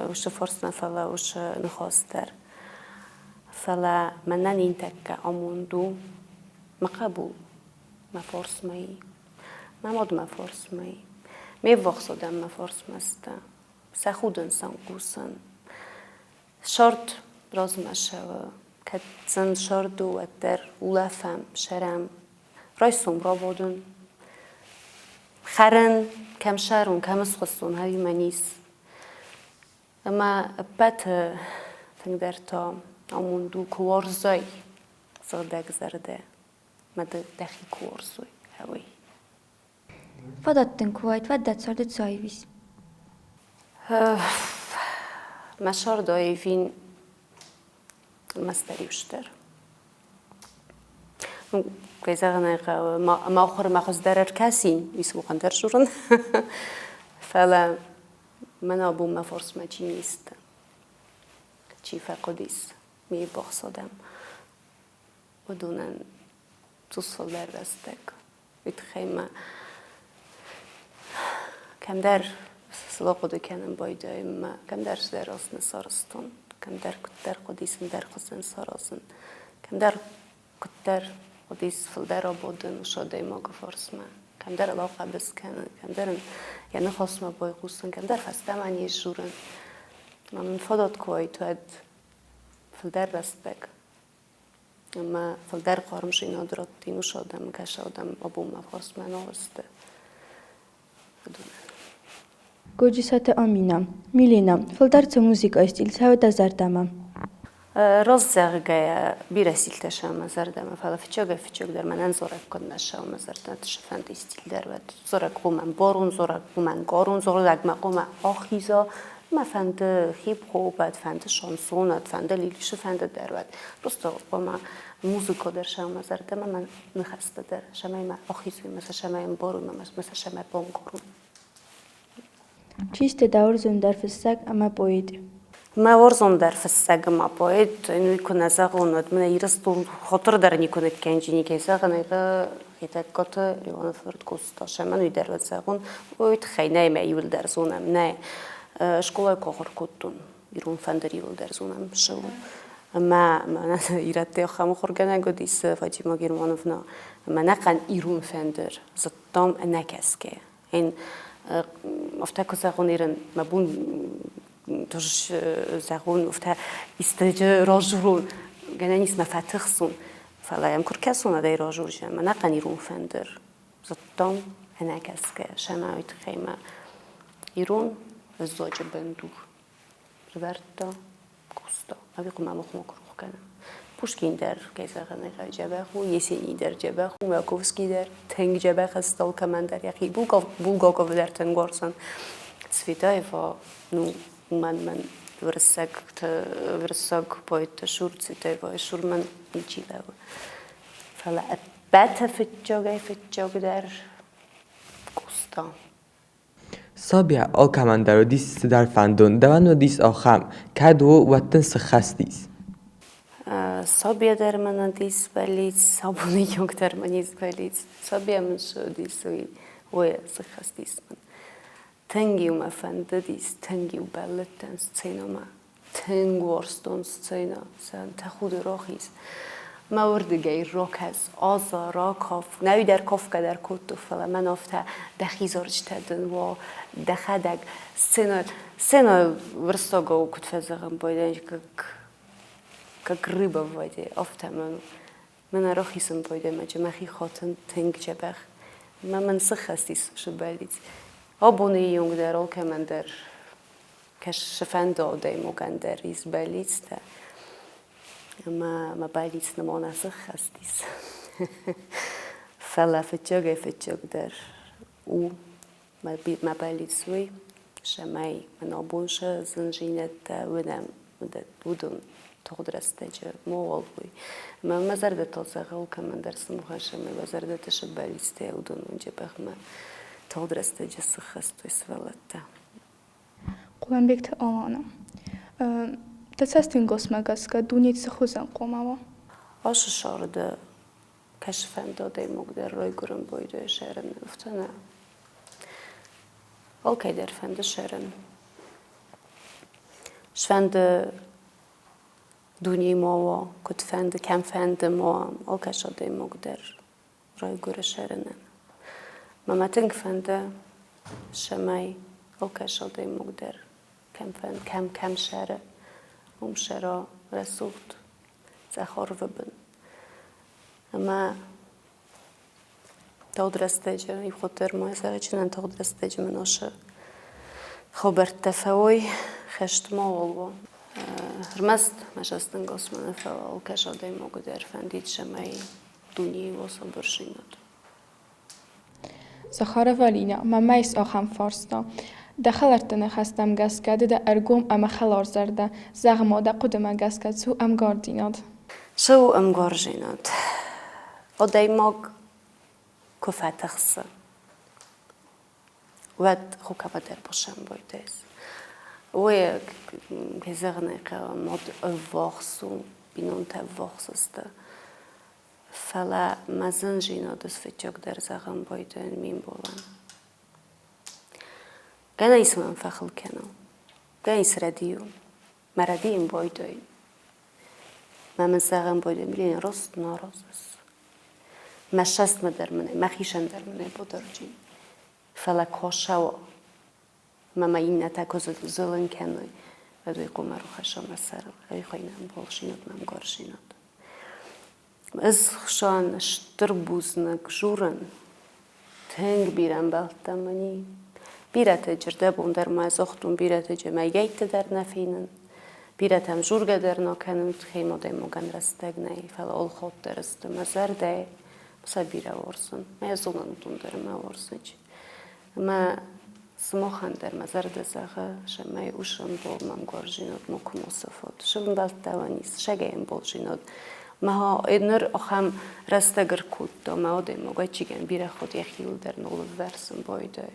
Уыцы фарст нӕ, фӕлӕ уыцы ныхас дӕр. Фӕлӕ мӕнӕн нинтӕккӕ амонд у мӕ хъӕбул, мӕ фарсмӕ и. Мӕ мад мӕ фарсмӕ и. Ме ввахс адӕм мӕ фарсмӕ сты. Сӕ худын сӕм хъусын. Сӕрд размӕ цӕуы. Кӕд сын сӕрд у, уӕддӕр улӕфӕм, сӕрӕм. Райсом рабадын. Хӕрын, кӕм сӕрон, кӕм ысхуыссон, ӕви мӕ низ. Ӕмӕ ӕппӕты тынгдӕр та амонд у, куы уарзай сыгъдӕгзӕрдӕ мӕ ды дӕхи куы уарзой, ӕви. Фадат дын куы уайд, уӕд дӕ царды цы аивис? Мӕ цард аивин мӕстӕриусдӕр. Ну, кӕй зӕгъын ӕй хъӕуы, мӕ ахуырмӕ хуыздӕр ӕркӕсин, исухъӕн дӕр дзурын. Фӕлӕ мӕн абон мӕ фарсмӕ чи не сты, чи фӕхъуыдис, ме ввахс адӕм, уыдонӕн цъус фылдӕр рӕстӕг. Уый тыххӕй мӕ кӕмдӕр сылы хъуыды кӕнын байдайы мӕ кӕмдӕр цыдӕр ацыны сарӕзтон, кӕмдӕр куыддӕр хъуыдис ӕндӕр хуызӕн саразын, кӕмдӕр куыддӕр хъуыдис фылдӕр абадын уыцы адӕймагы фарсмӕ, кӕмдӕр ыл ахъӕбыс кӕнын, кӕмдӕр ын йӕ ныхасмӕ байхъусын, кӕмдӕр фӕстӕмӕ не сдзурын. Ӕмӕ мын фадат куы уаид, уӕд фылдӕр рӕстӕг ӕмӕ фылдӕр хъармдзинад радтин уыцы адӕмы, кӕцы адӕм абонмӕ фарсмӕ нал сты, уыдонӕн. Годжысаты Амина. Милена, фылдӕр цы музыкӕйы стиль цӕуы дӕ зӕрдӕмӕ? Раст зӕгъгӕйӕ, бирӕ стильтӕ сӕ мӕ зӕрдӕмӕ, фӕлӕ фыццагӕй-фыццагдӕр мӕнӕн дзорӕг куыд нӕ сӕ мӕ зӕрдӕ цыфӕнды стиль дӕр уӕд. Дзорӕг хъуамӕ барон, дзорӕг хъуамӕ ӕнкъарон, дзорӕг мӕ хъуамӕ ахиза, мӕ фӕнды хип-хоп уӕд, фӕнды шансон уӕд, фӕнды лириксы фӕнды дӕр уӕд. Просто хъуамӕ музыка дӕр сӕ мӕ зӕрдӕмӕ, мӕ ныхӕстӕ дӕр, цӕмӕй мӕ ахизой, мӕ сӕ цӕмӕй ӕмбарой, мӕ сӕ цӕмӕй банкъарой. Чи сты дӕ уарзондӕр фыссӕг ӕмӕ поэт? Мӕ уарзондӕр фыссӕг ӕмӕ поэт, уый куы нӕ зӕгъон, уӕд мын Ирыстон хатыр дӕр никуы ныккӕнджыни, кӕй зӕгъын ӕй Хетӕгкаты Леоны фырт Къоста. Сӕмӕн уый дӕр уӕд зӕгъон, уый тыххӕй нӕй мӕ иуылдӕр зонӕм, нӕ. Скъолайы куы ахуыр кодтон, ирон фӕндыр иуылдӕр зонӕм ссӕуын. Ӕмӕ мӕнӕ ирӕтты ахӕм ахуыргӕнӕг уыдис Фатима Германовна, ӕмӕ ӕнӕхъӕн ирон фӕндыр зыдтам ӕнӕкӕсгӕ. Ин афтӕ куы зӕгъон, ирын мӕ бон зӕгъон, афтӕ истӕджы разурон, гӕнӕн ис мӕ фӕтыхсон, фӕлӕ йӕм куы ркӕсон, адӕй разурзӕн, мӕ ӕнӕхъӕн ирон фӕндыр зыдтам ӕнӕкӕсгӕ, сӕмӕ уый тыххӕй мӕ ирон ӕвзаджы бындур рывӕрдта Къоста. Ӕви хъуамӕ махмӕ куы рух кӕна. Пушкин дӕр, кӕй зӕгъын ӕй хъӕуы, дзӕбӕх у, Есений дӕр дзӕбӕх у, Маяковский дӕр тынг дзӕбӕх ӕз кӕмӕн дӕр йӕхи Булгаковы дӕр тынг уарзын. Цветаева, ну, уымӕн мӕн уырыссӕгты, уырыссаг поэтты сур Цветаевайы сур мӕн ничи лӕууы. Фӕлӕ ӕппӕты фыццагӕй-фыццагдӕр Къоста. Сабийӕ алкӕмӕн дӕр уыдис цыдӕр фӕндон, дӕуӕн уыдис ахӕм, кӕд у, уӕд дын цы хӕст ис? Сабийӕ дӕр мын уыдис бӕллиц, абоны онг дӕр мын ис бӕллиц. Сабийӕ мын цы уыдис, уый уый цы хӕст ис мын. Тынг-иу мӕ фӕндыдис, тынг-иу бӕллыдтӕн сценӕмӕ. Тынг уарзтон сценӕ, сӕ тӕхуды рохис. Мӕ уырдыгӕй рокӕс, аза, ракаф. Нӕуи дӕр кафгӕ дӕр кодтон, фӕлӕ мӕн афтӕ дӕхи зарджытӕ дын уа, дӕхӕдӕг сценӕ, сценӕ уырыссагау куыд фӕзӕгъӕм, байдайын, как, как рыба в воде, афтӕ мӕн. Мӕн арӕх исын байдайы, мӕхи хатын тынг дзӕбӕх. Мӕ мын сыххӕст ис шы бӕллиц. Абоны онг дӕр алкӕмӕн дӕр кӕсыфӕнды адӕймагӕн дӕр ис бӕллицтӕ. Ӕмӕ мӕ бӕллиц нымона сыххӕст ис. Фӕлӕ фыццагӕй-фыццагдӕр у мӕ бӕллиц уый, цӕмӕй мын абон сӕ зындзинӕдтӕ уынӕм, уыдон тагъд рӕстӕджы мауал уой. Ӕмӕ мӕ зӕрдӕтыл дзӕгъӕл кӕмӕндӕр сымхӕс ӕмӕ уӕ зӕрдӕты цы бӕллицтӕ, уыдон уынджы-бӕхмӕ тагъд рӕстӕджы сыххӕст уой сывӕллӕттӕ. Хъуылымбегты Алана. Дӕ цӕстӕнгасмӕ гӕсгӕ дуне цы хуызӕн хъуамӕ уа? Ацы сӕрды кӕсфӕнды адӕймаг дӕр райгуырӕн байдайы сӕрын, афтӕ нӕ. Алкӕй дӕр фӕнды сӕрын. Сфӕнды дунейы ма уа, куыд фӕнды, кӕм фӕнды ма уа, алкӕцы адӕймаг дӕр райгуыры сӕрынӕн. Мӕ мӕ тынг фӕнды, цӕмӕй алкӕцы адӕймаг дӕр кӕм фӕнды, кӕм кӕм сӕры, уым сӕра рӕсугъд цъӕх арвы бын. Ӕмӕ тагъд рӕстӕджы, ивгъуыд дӕр ма зӕгъджынӕн тагъд рӕстӕджы мын ацы хабӕрттӕ фӕуой, хӕст мауал уа. Ӕрмӕст мӕ цӕстӕнгасмӕ нӕ фӕлӕ алкӕцы адӕймагы дӕр фӕндид, цӕмӕй дунейы уа сабырдзинад. Захарова Алинӕ, мӕнмӕ ис ахӕм фарста. Дӕ хӕлӕртты ныхӕстӕм гӕсгӕ ды дӕ ӕргом ӕмӕ хӕларзӕрдӕ. Зӕгъ-ма, дӕ хъуыдымӕ гӕсгӕ цы у ӕмгардзинад? Цы у ӕмгардзинад? Адӕймаг куы фӕтыхсы, уӕд хукавадӕр босӕмбойдӕс. Уый, кӕй зӕгъын ӕй хъӕуы, мад ӕввахс у, бинонтӕ ӕввахс сты. Фӕлӕ мӕ зындзинады сфыццагдӕр зӕгъын байдайын Мимболӕн. Гӕнӕ ис мӕм фӕхыл кӕнон, гӕнӕ ис рӕдийон. Мӕ рӕдийын байдайын. Мӕ мын зӕгъын байдайын, блин, рост наразыс. Мӕ сӕстмӕ дӕр мын ӕй, мӕхицӕн дӕр мын ӕй бадарджын. Фӕлӕ куы ӕмӕ мӕ иннӕтӕ куы зылын кӕной, уӕд уый хъуамӕ рухӕсса мӕ сӕрыл, ӕви хуыйнӕм болшинот мӕм горшинот. Ӕз хсӕн стыр бузныг журын. Тынг бирӕ ӕмбӕлттӕ мын и. Бирӕтӕ джырдӕбон дӕр ма зогътон, бирӕтӕ джы мӕйгӕйтты дӕр нӕ фенын. Бирӕтӕм жургӕ дӕр нӕ кӕнын, хемодӕмогӕн рӕстӕг нӕй, фӕлӕ олхот дӕр сты мӕ зӕрдӕйы. Сӕ бирӕ уарзын. Мӕ зонын уыдон дӕр мӕ уарзынч. Ӕмӕ сымахӕн дӕр мӕ зӕрдӕ зӕгъы, цӕмӕй ус ӕмбал мӕм гуарзинад макуы ма сафат. Сывмбӕлттӕ уӕн ис, сӕгӕй ӕмбалзинад. Мӕ ныр ахӕм рӕстӕг ӕркодта, мӕ адӕймаг ӕчигӕн бирӕ хатт йӕхиуыл дӕр нал ӕввӕрсын байдайы.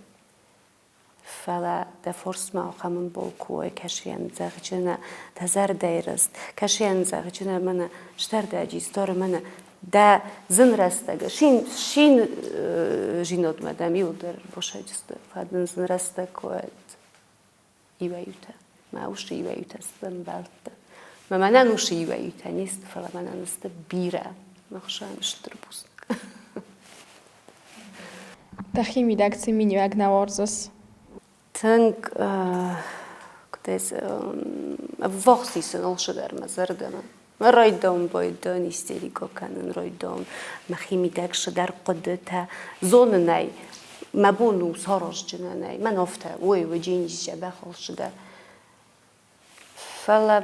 Фӕлӕ дӕ фарсмӕ ахӕм ӕмбал куы уай, кӕсыйӕн зӕгъджынӕ, дӕ зӕрдӕйы рыст, кӕсыйӕн зӕгъджынӕ мӕнӕ стӕрдӕджы истори мӕнӕ дӕ зын рӕстӕг шин шин жинодмӕ дӕм иуылдӕр босӕджысты фӕдын зын рӕстӕг куы уӕд иуӕй-иутӕ мӕ усы иуӕй-иутӕ сты ӕмбӕлттӕ мӕ мӕнӕн усы иуӕй-иутӕ не сты фӕлӕ мӕнӕн сты бирӕ мӕ хуысӕн стыр бузныг. Дӕхи мидӕг цы миниуӕг нӕ уарзыс? Тынг куыд ӕввахс исын алцыдӕр мӕ зӕрдӕмӕ. Мӕ райдом байдон истерикӕ кӕнын райдом, мӕхимидӕг цыдӕр хъуыдытӕ зонынӕй мӕ бон у саразджынӕнӕй. Мӕн афтӕ, ой, ой, джинис дзӕбӕх алцыдӕр. Фӕлӕ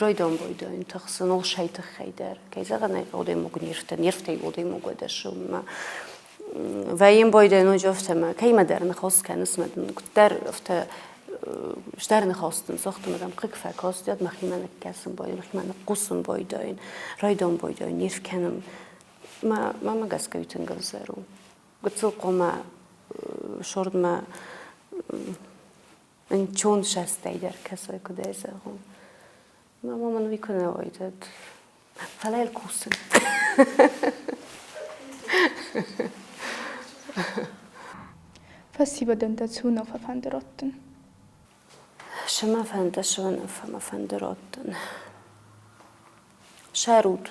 райдом байдайын тыхсын олсӕй тыххӕй дӕр. Кӕй зӕгъын ӕй хъӕуы, адӕймаг нервтӕ, нервтӕй адӕймаг уӕдӕ Вӕййын байдайы ноджы афтӕ мӕ кӕимӕдӕр ныхас кӕныс мӕ дын куыддӕр афтӕ стӕр ныхас дын загъта мӕ дӕм хъыг фӕкаст, уӕд мӕхимӕ ныккӕсын байдайын, мӕхимӕ ныхъхъусын байдайын, райдом байдайын, нерв кӕнын. Мӕ мӕмӕ гӕсгӕ уый тынг ӕвзӕр у. Гыццыл хъуамӕ сордмӕ ӕнцон састӕй дӕр кӕсой, куыд ӕй зӕгъон. Мама мын уый куы нӕ уайд, уӕд фӕлӕ йыл кусын. Фӕсивӕдӕн дӕ цы уынаффӕ фӕнды раттын? Цы мӕ фӕнды, цы уынаффӕ мӕ фӕнды раттын? Сӕрут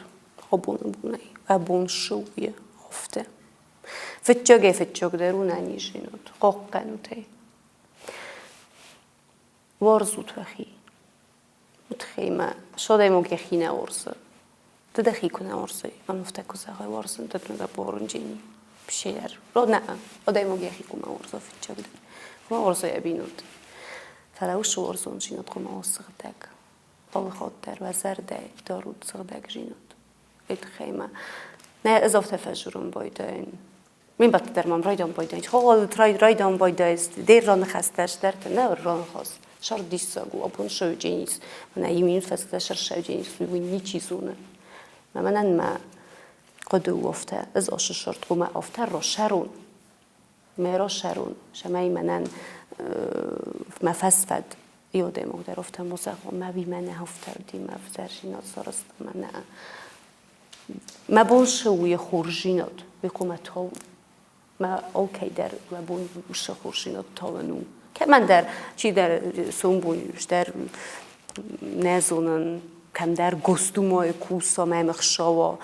абоны бонӕй, абон цы у, афтӕ. Фыццагӕй-фыццагдӕр у нӕниздзинад, хъахъхъӕнут ӕй. Уарзут уӕхи. Уый мӕ содӕймаг йӕхи нӕ уарзы. Ды дӕхи куы нӕ уарзай, мӕн афтӕ куы зӕгъай, уарзын дӕ, дӕ борынджени. Пшеяр. Нӕ, адӕймаг йӕхи хъуамӕ уарза фыццагдӕр. Хъуамӕ уарза йӕ бинонты. Фӕлӕ уыцы уарзондзинад хъуамӕ уа сыгъдӕг. Алы хатт дӕр уӕ зӕрдӕйы дарут сыгъдӕгдзинад. Уый тыххӕй ма нӕ ӕз афтӕ фӕзурын байдайын. Ме мбӕлттӕ дӕр мӕм райдан байдайынц. Райдан байдайынц, де раныхӕстӕ стӕртӕ, нӕ раныхас. Сӕр диссаг у, абон сӕудженис. Мӕнӕ иу минут фӕстӕ сӕр сӕудженис, уый ничи зоны. Мӕнӕн мӕ хъуыды у афтӕ, ӕз ацы сырд хъуамӕ афтӕ расӕрон, мӕ расӕрон, цӕмӕй мӕнӕн мӕ фӕсфӕд иу адӕймаг дӕр афтӕ ма зӕгъа, мӕ уый мӕнӕ афтӕ уыди, мӕ ӕвзӕрдзинад сарӕзта, мӕнӕ. Мӕ бон цы у йӕ хорздзинад, уый хъуамӕ тауын. Мӕ алкӕй дӕр мӕ бон уыцы хорздзинад тауын у. Кӕмӕндӕр, чидӕр сомбон дӕр нӕ зонын, кӕмдӕр Госдумайы куса, мӕм ӕхсӕва.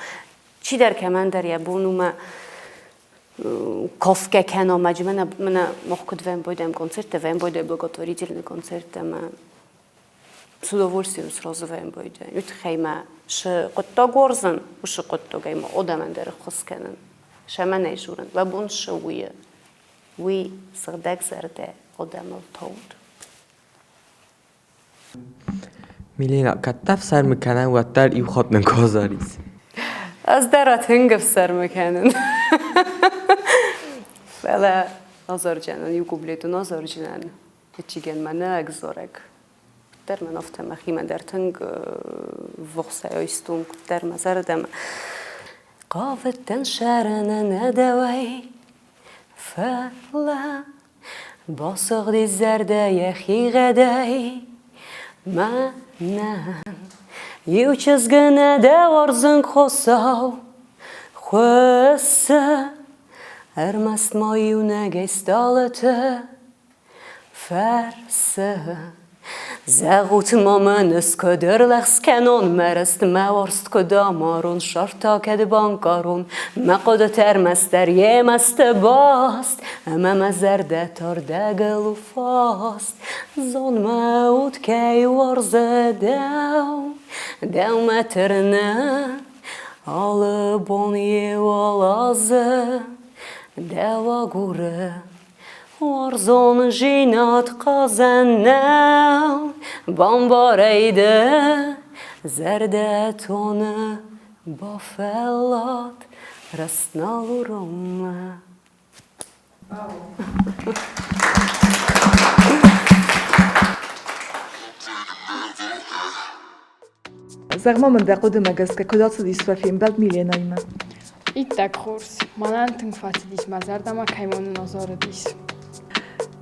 Чидӕр кӕмӕндӕр йӕ бон у мӕ кафгӕ кӕна, мӕ мӕнӕ мӕнӕ мах куыд вӕм концерттӕ, вӕм байдайӕм благотворительный концерттӕ мӕ с удовольствием сразу вӕм байдайӕм. Уый тыххӕй мӕ цы хъуыддаг уарзын, уыцы хъуыддагӕй ма адӕмӕн дӕр ӕххуыс кӕнын. Сӕмӕнӕй дзурын, уӕ бон цы у, уый сыгъдӕгзӕрдӕ адӕмыл тауд. Милена, кӕд дӕ ӕфсӕрмы кӕнӕм, уӕддӕр иу хатт нын куы азарис. Ӕз дӕр тынг ӕфсӕрмы кӕнын. Фӕлӕ азарджынӕн, иу куплетон азарджынӕн, ӕчигӕн мӕнӕ ӕгзорӕг. Куыддӕр мӕн афтӕ мӕхимӕ дӕр тынг ввахсӕй айстон, куыддӕр мӕ зӕрдӕмӕ. Хъавыдтӕн сӕрынӕн ӕдӕуӕй, фӕлӕ Басыгъди зӕрдӕ йӕхигъӕдӕй мӕнӕн. Иу чызг нӕ дӕ уарзын Хуыцау, хуыссы, ӕрмӕст ма иунӕгӕй стъалыты фӕрсы. Зӕгъут ма мын, ӕз куыд ӕрлӕгъз кӕнон мӕ рыст, мӕ уарзт куыд амарон, сӕр та кӕд банкъарон, мӕ хъуыдытӕ ӕрмӕстдӕр йемӕ сты баст, ӕмӕ мӕ зӕрдӕ тардӕгыл у фаст. Зон, мӕ уд кӕй уарзы дӕу, дӕумӕ тырны, алы бон йе уал азы дӕу агуры. Уарзондзинад хъазӕн нӕу, бамбарӕй дӕ зӕрдӕ тоны, бафӕллад раст нал уромы. Зӕгъ-ма мын дӕ хъуыдымӕ гӕсгӕ, куыд ацыдис уӕ фембӕлд Миленаимӕ? Иттӕг хорз. Мӕнӕн тынг фӕцыдис мӕ зӕрдӕмӕ, кӕй мӕ нын азарыдис.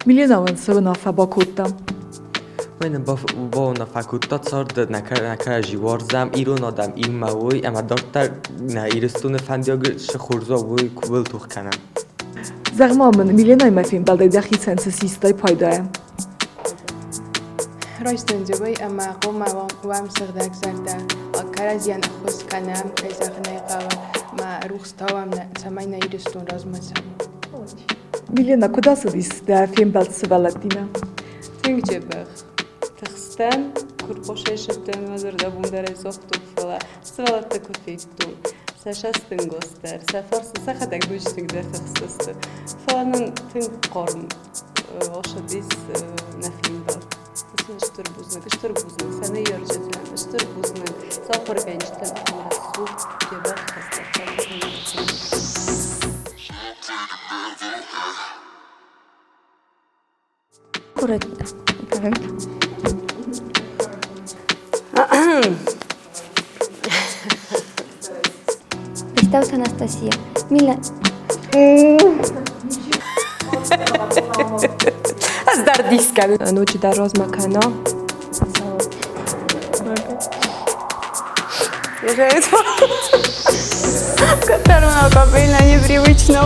Милена уын цы уынаффӕ бакодта? Мӕнӕн бауынаффӕ кодта царды нӕ кӕрӕдзи уарзӕм, ирон адӕм иумӕ уой ӕмӕ дарддӕр нӕ Ирыстоны фӕндиаг цы хорз уа, уый ууыл тох кӕнӕм. Зӕгъ-ма мын, Миленаимӕ фембӕлдӕй дӕхицӕн цы систай пайдайӕ? Райстон дзӕбӕй ӕмӕ хъуамӕ уӕм сыгъдӕгзӕрдӕ, кӕрӕдзийӕн ӕххуыс кӕнӕм, кӕй зӕгъын ӕй хъӕуы, ӕмӕ рухс тауӕм, цӕмӕй нӕ Ирыстон размӕ цӕуа. Милена, куыд ацыдис дӕ фембӕлд сывӕллӕттимӕ? Тынг дзӕбӕх. Тыхстӕн, куы рхъусӕй мӕ зӕрдӕбон дӕр ӕй загътон, фӕлӕ сывӕллӕттӕ куы федтон, сӕ сӕстынгос дӕр, сӕ фарсы сӕхӕдӕг ноджы тынгдӕр тыхстысты. Фӕлӕ нын тынг хъарм ӕхсадис нӕ фембӕлд. Стыр бузныг, стыр бузныг сӕ ныййарджытӕн, стыр бузныг сӕ ахуыргӕнджытӕн ахӕм рӕсугъд дзӕбӕх кӕстӕртӕн. Бестауты Анастасия. Мила. Ӕз дӕр дис кӕнын. Ноджыдӕр размӕ кӕна. Которого капельно непривычно.